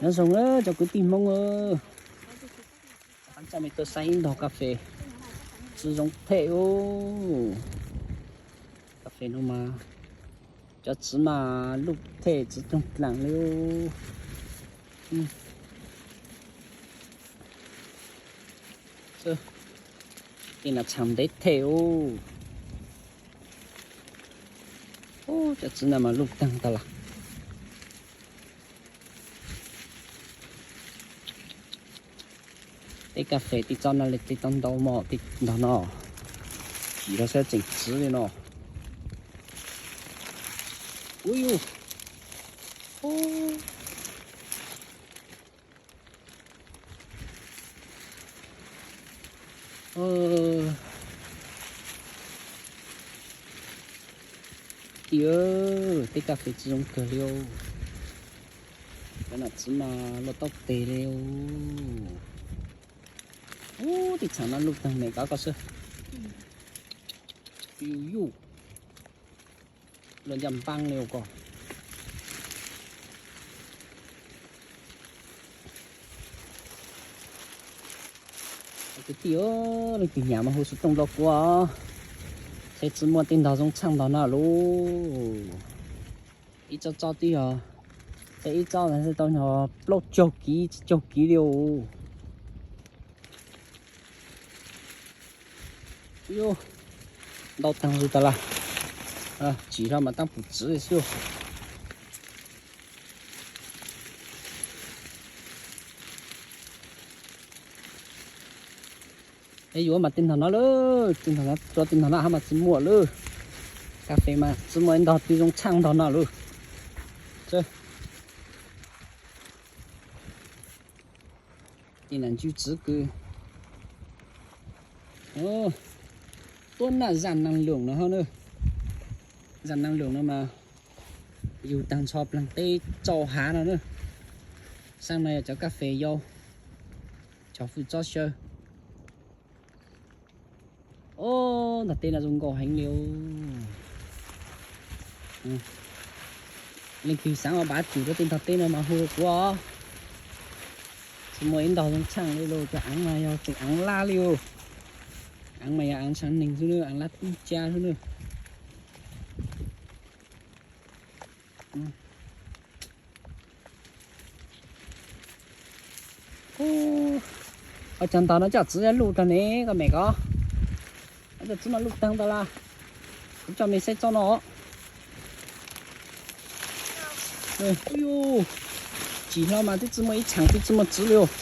Nyob zoo cov kwv tij Hmoob, coj nej tuaj saib ib ntog kas fes txiv zoo them ub. Kas fes no mas cov txiv mas luj them txiv toog dlaag li ub. Tej no txhav ntev them ub. Cov txiv no mas luj taag tag lawm. Tej kas fes tej txoj no li tej txoj ntau mog, tej ntog no. Tsim los saib tseem txiv li no. Ub yus. Kwv tij, tej kas fes txiv zoo kawg li os. Cov no txiv mas luaj taub teg li os. Ub, tej txhav no luj taag me kov koj xwb. Yuj yuj. Luaj ncaj npaab li os koj. Kwv tij, leej twg nyiam mas hu xov tooj rau kuv os. Saib txiv muaj tej ntog zoo tshaaj ntog no lauj. Ib tsob tsob twb yog, saib ib tsob ntawd tau yog plaub caug kiv tsib caug kiv li os. Yuj, ntau taag zus tas lawm. Tsim hlo mas taab pum txiv li xwb. Es yuav mas tej ntog no lawm, tej ntog no, tej ntog no hab mas txiv muaj lawm. Kas fes mas txiv muaj ib ntog twb zoo tshaaj ntog no lawm. Tej nam ntswg txiv kws tuab naj zaj naag loos no, zaj naag loos no mas yug taag nrho plaag teb tsau hav no na. Saab no yog cov kas fes yau, cov fwj tsob xyaw. Ob, ntog teb no zoo nkauj heev li. Leej twg xaav ua pav tsum rau tej ntog teb no mas hu rau kuv os. Tsis muaj ib ntog zoo tshaaj li los, cov aav mas yog tseem aav lab li os. Aav mas yog aav tshaaj neeg xwb na, aav lab tub tsa xwb na. Ua cov ntog no coj txiv luj rau ne koj mem kov. Coj txiv mas luj taag tas lawm. Kuv coj mej saib tsob no. Tsim hlo mas twb tsi muaj ib tshaaj twb tsi muaj txiv li os.